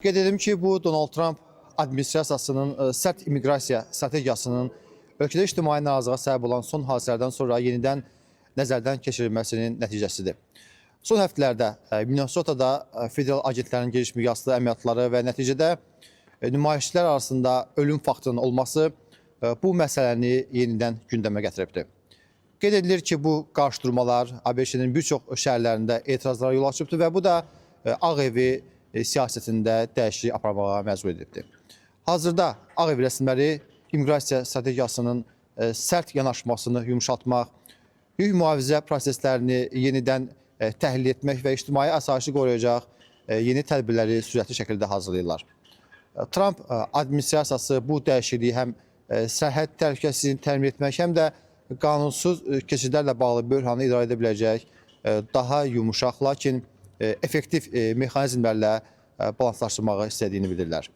Qeyd edim ki, bu Donald Trump administrasiyasının sərt immiqrasiya strategiyasının ölkədə ictimai narazılığa səbəb olan son hadisələrdən sonra yenidən nəzərdən keçirilməsinin nəticəsidir. Son həftələrdə Minnesotada federal agentlərin geniş miqyaslı əməliyyatları və nəticədə nümayişçilər arasında ölüm faktının olması bu məsələni yenidən gündəmə gətiribdir. Qeyd edilir ki, bu qarşıdurmalar ABŞ-nin bir çox şəhərlərində etirazlara yol açıbdır və bu da Ağ Evi siyasətində dəyişiklik aparmağa məcbur edibdir. Hazırda Ağ Ev rəsmiləri immiqrasiya strategiyasının sərt yanaşmasını yumşaltmaq, hüquq mühafizə proseslərini yenidən təhlil etmək və ictimai asayişi qoruyacaq yeni tədbirləri sürətli şəkildə hazırlayırlar. Trump administrasiyası bu dəyişikliyi həm sərhəd təhlükəsizliyini təmin etmək, həm də qanunsuz keçidlərlə bağlı böhranı idarə edə biləcək daha yumşaq, lakin effektiv mexanizmlərlə balanslaşdırmağı istədiyini bildirirlər.